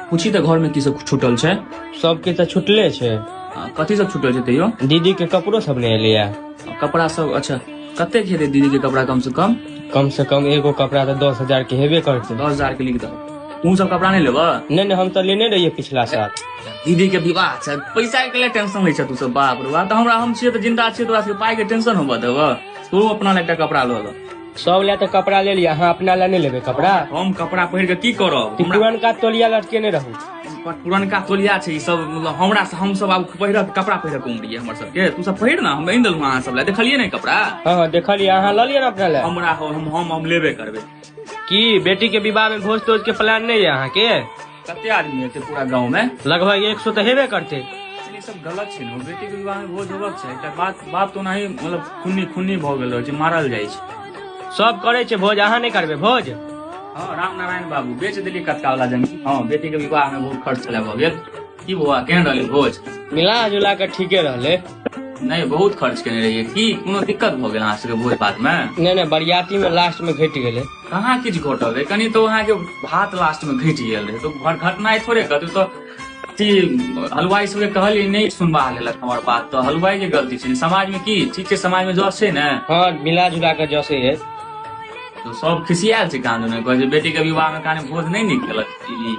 पूछी तऽ घरमे की सब छूटल छै। सबके तऽ छुटले छै। कथी सब छूटल छै तैयो? दीदी के कपड़ो सब नहि एलैया। कपड़ा सब, अच्छा, कतेक हेतै दीदी के कपड़ा कम से कम? कम से कम एगो कपड़ा तऽ 10,000 के हेबे करतै। 10,000 के लिख दहो। तू सब कपड़ा नहि लेबऽ? नहि नहि, हम तऽ लेने रहियै पिछला साल। दीदी के विवाह छै, पैसा के लिए टेंशन लै छै तू सब? बाप रे बाप, तऽ हमरा हम छियै तऽ जिंदा छियै, तोरा सबके पाइ के टेंशन होबऽ देबऽ? तू अपना लए एकटा कपड़ा लऽ लऽ। सब लए तऽ कपड़ा ले लिअ, अहाँ अपना लए नहि लेबै कपड़ा? हम कपड़ा पहिर के की करब? ई पुरनका तौलिया लटकेने रहू। पुरनका तौलिया छै ई सब, मतलब हमरा हम सब आब पहिरक कपड़ा पहिरक उम्र ये हमर सबके। तू सब पहिर ना, हम आनि देलहुँ अहाँ सब लए। देखलियै नहि कपड़ा? हँ हँ, देखलियै। अहाँ लऽ लिअ ने अपना लए। हमरा हम लेबे करबै। की बेटी के विवाह में भोज तोज के प्लान नहीं है अहाँ के? कते आदमी हेतै पूरा गाँव में? लगभग 100 तऽ हेबे करतै। ई सब गलत छै ने, बेटी के विवाह में भोज होबक छै। एकटा बात, बाप तो ओनाही मतलब खुन्नी खुन्नी भऽ गेल रहै छै, मारल जाइ छै। सब करै छै भोज, अहाँ नहि करबै भोज? हँ राम नारायण बाबू, बेच देलियै कतका वाला जमीन। हँ, बेटी के विवाह में बहुत खर्च छलै भऽ गेल। की बौआ, केहन रहलै भोज? मिला जुला के ठीके रहलै। नहि, बहुत खर्च केने रहियै। की कोनो दिक्कत भऽ गेल अहाँ सबके भोज भात में? नहि नहि, बरियाती में लास्ट में घटि गेलै। कहाँ किछु घटल रहै? कनि तऽ अहाँके भात लास्ट में घटि गेल रहै, तऽ घटनाइ थोड़े कहतै। तऽ अथी हलवाई सबके कहलियै, नहि सुनबा लेलक हमर बात, तऽ हलवाई के गलती छै ने समाज में? की ठीक छै समाज में जस छै ने? हँ, मिला जुला के जसे है। तऽ सब खिसियाल छै कान दुनू, कहै छै बेटी के विवाह में काने भोज नहि नीक केलक ई।